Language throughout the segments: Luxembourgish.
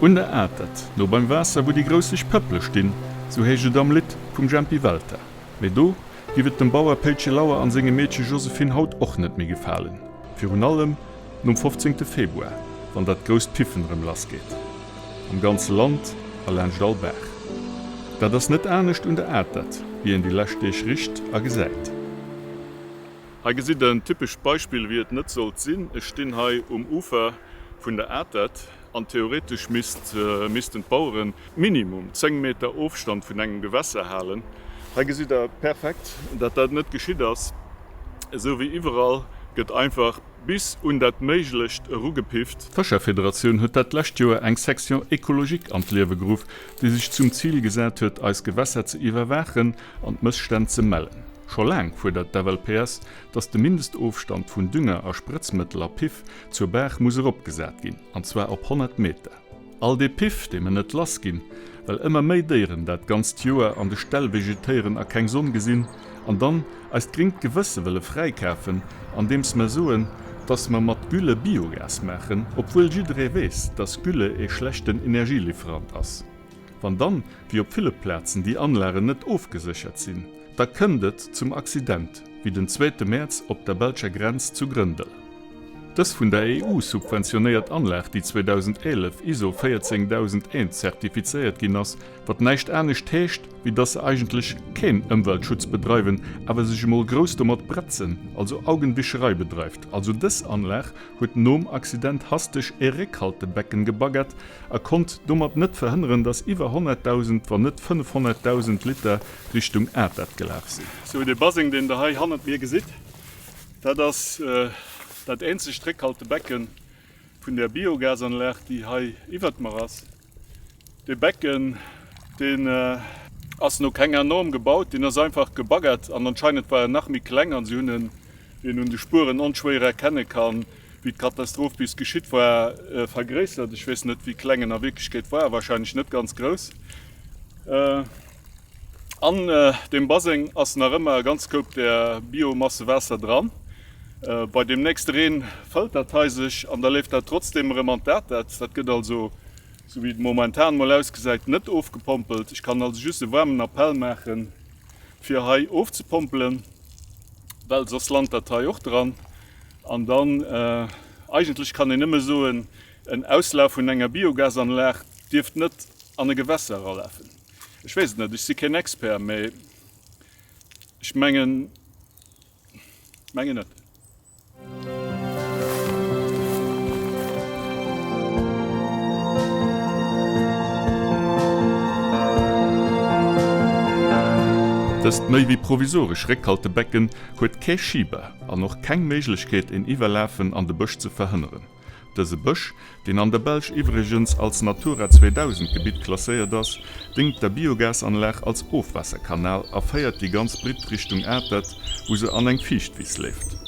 Un der Atert, no beim Waasser wou déi Grouss sech pëppele stinn, sou heescht et am Lidd vum Jempi Welter. Mee do giff et dem Bauer Péitche Lauer an sengem Meedche Josephine haut och net méi gefalen. Virun allem nom 15. Februar, wann dat grousst Piffen erëm lass geet. Am ganze Land a laanscht all Baach. Dat ass net anescht un der Atert, wéi een déi lescht Deeg richt a gesäit. Hei gesitt der en typescht Beispill wéi et net sollt sinn. Ech stinn hei um Ufer vun der Atert an theoretesch misst missten d'Baueren minimum 10 Meter Ofstand vun engem Gewässer halen. Hei gesitt der perfekt dat dat net geschitt ass. Esou wéi iwwerall gëtt einfach bis un dat Méiglecht erugepifft. D'Fëscherfederatioun huet dat lescht Joer eng Section écologique an d'Liewe geruff, déi sech zum Zil gesat huet eis Gewässer ze iwwerwaachen an d'Mësstänn ze mellen. Scho laang fuerdert d'FLPS, datt de Mindestofstand vun Dünger a Sprëtzmëttel a Piff zur Baach muss eropgesat ginn, an zwar op 100 Meter. All dee Piff, dee mer net lass ginn, well ëmmer méi Déieren dat ganzt Joer an de Ställ vegetéieren a keng Sonn gesinn, an dann eist gréngt Gewësse wëlle fräikafen, andeems mer soen, datt mer mat Gülle Biogas maachen, obwuel jidderee weess, datt Gülle ee schlechten Energielieferant ass. Wann dann, wéi op ville Plazen, déi Anlagen net ofgeséchert sinn, da kënnt et zum Accident, wéi den zweete Mäerz op der belscher Grenz zu Grëndel. Dës vun der EU subventionéiert Anlag, déi 2011 ISO 14001 zertifizéiert ginn ass, wat näischt anescht heescht, wéi dass se eigentlech keen Ëmweltschutz bedreiwen, awer sech emol grouss domat bretzen, also Augenwischerei bedreift. Also dës Anlag huet nom Accident hasteg e Réckhaltebecken gebaggert, a konnt domat net verhënneren, dass iwwer 100.000, wann net 500.000 Liter Richtung Atert gelaf sinn. Sou, dee Baseng, deen Der hei hannert mir gesitt, dat ass dat eenzegt Réckhaltebecken vun där Biogasanlag, déi hei iwwert mer ass. Dee Becken, deen ass no kenger Norm gebaut, deen ass einfach gebaggert an anscheinend war en nach méi kleng an si hunn en, wéi een un de Spueren onschwéier erkenne kann, wéi d'Katastroph bis geschitt war, vergréissert. Ech weess net, wéi kleng en a Wierklechkeet war, wahrscheinlech net ganz grouss. An deem Baseng ass nach ëmmer e ganz Koup där Biomasse Waasser dran. Bei deem nächste Reen fëllt dat hei sech an da leeft dat trotzdeem erëm an d'Atert. Dat gëtt also, sou wéi et momentan mol ausgesäit, net ofgepompelt. Ech kann also just e waarmen Appell maachen, fir hei ofzepompelen, well soss lant dat hei och dran. An dann, eigentlech kann een nëmme soen, en Auslaf vun enger Biogasanlag dierft net an e Gewässer eralafen. Ech weess et net, ech si keen Expert, mee ech mengen, mengen net. Dëst méi wéi provisoresch Réckhaltebecken huet kee Schiber an och keng Méiglechkeet een Iwwerlafen an de Bësch ze verhënneren. Dëse Bësch, deen an der Belsch iwwregens als Natura 2000 Gebitt klasséiert ass, déngt der Biogasanlag als Ofwaasserkanal a féiert déi ganz Britt Richtung Atert, wou se an eng Fiichtwiss leeft.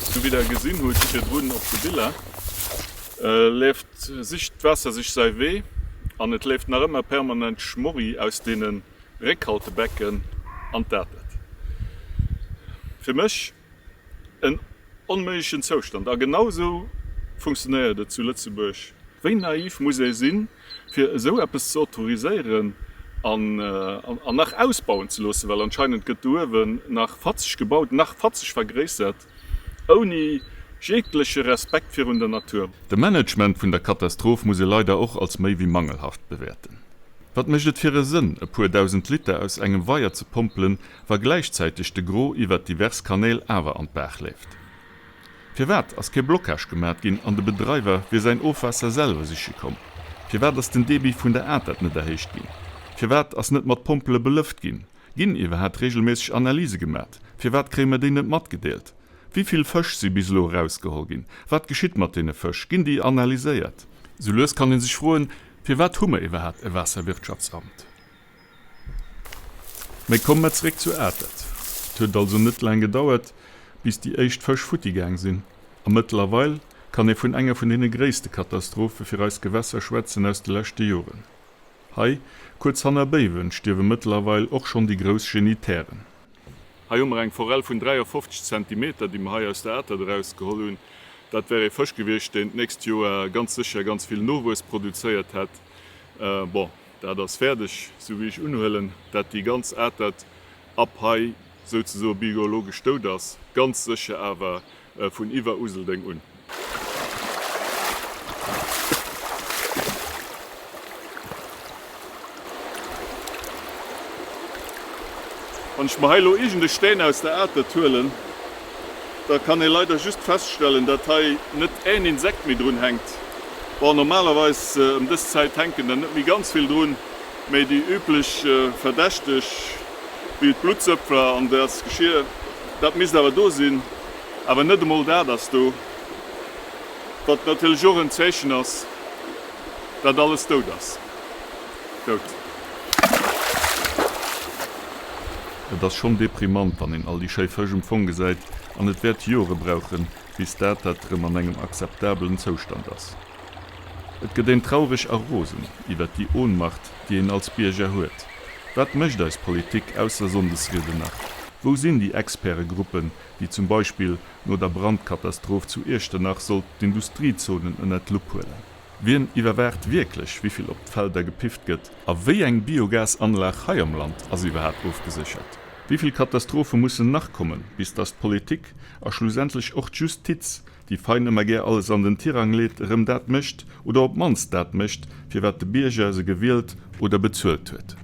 Sou wéi der gesinn hutt virdrun op de Biller, leeft sicht d'Waasser sech säi Wee an et leeft nach ëmmer permanent Schmorri aus deene Réckhaltebecken an d'Atert. Fir mech en onméiglechen Zoustand. A genau esou funktionéiert et zu Lëtzebuerg. Wéi naiv muss ee sinn, fir esou eppes ze autoriséieren an nach ausbauen ze loossen, well anscheinend gëtt do uewen nach fatzeg gebaut, nach fatzeg vergréissert, ouni jegleche Respekt virun der Natur. De Management vun der Katastroph muss ee leider och als méi wéi mangelhaft bewäerten. Wat mécht et fir e Sënn, e puer 1.000 Liter aus engem Weier ze pompelen, wa gläichzäiteg de Gros iwwert divers Kanäl awer an d'Baach leeft? Firwat ass kee Blocage gemat ginn an de Bedreiwer wier säin Ofwaasser selwer siche komm? Firwat ass den Debit vun der Atert net erhéicht ginn? Firwat ass net mat Pompele belëft ginn? Ginn iwwerhat regelméisseg Analyse gemat? Firwat kréie mer déi net matgedeelt? Wéi vill Fësch si bis elo erausgeholl ginn? Wat geschitt mat deene Fësch? Ginn déi analyséiert? Sou lues kann ee sech froen, Firwat hu mer iwwerhat e Waasserwirtschaftsamt? Mee komme mer zeréck zu Atert. Et huet also net laang gedauert, bis déi éischt Fësch futti gaang sinn. A mëttlerweil kann ee vun enger vun deene gréisste Katastrophe fir eis Gewässer schwätzen aus de leschte Joren. Hei, kuerz hanner Béiwen, stierwe mëttlerweil och schonn déi grouss Genitären. Hei hu mer eng Forell vun 53 Zentimeter, déi mer hei aus der Atert erausgeholl hunn. Dat wär ee Fësch gewiescht, deen d'nächst Joer ganz sécher ganz vill Nowuess produzéiert hätt. Bon, dat ass fäerdeg, sou wéi ech unhuelen, dat déi ganz Atert ab hei souzesoe biologesch dout ass, ganz sécher awer vun iwwer Useldeng un. Wann ech mer hei elo iergend e Steen aus der Atert huelen, da kann ee leider just feststellen, dat hei net een Insekt méi drun hänkt. Bon, normalerweis ëm dës Zäit hänken der net méi ganz vill drun, mee déi üblech Verdächteg wéi d'Bluttsëpfer an das Geschir, dat misst awer do sinn. Awer net emol dat ass do, wat natierlech och en Zeechen ass, dat alles dout ass. Dout. Et ass schonn deprimant, wann een all déi schéi Fësch um Fong gesäit, an et wäert Jore brauchen, bis dat dat erëm an engem akzeptabelen Zoustand ass. Et gëtt een traureg a rosen iwwert déi Ohnmacht, déi een als Bierger huet. Wat mécht eis Politik ausser Sonndesrieden nach? Wou sinn déi Expertegruppen, déi zum Beispill no der Brandkatastroph zu Iechternach sollten d'Industriezonen ënnert d'Lupp huelen? Wien iwwerwaacht wierklech, wéi vill op d'Felder gepifft gëtt? A wéi eng Biogasanlag hei am Land ass iwwerhaapt ofgeséchert? Wéi vill Katastrophe mussen nach kommen, bis datt d'Politik, a schlussendlech och d'Justiz, déi fein ëmmer gär alles an den Tirang leet, erëm dat mécht, oder op d'mannst dat mécht, firwat de Bierger se gewielt oder bezuelt huet?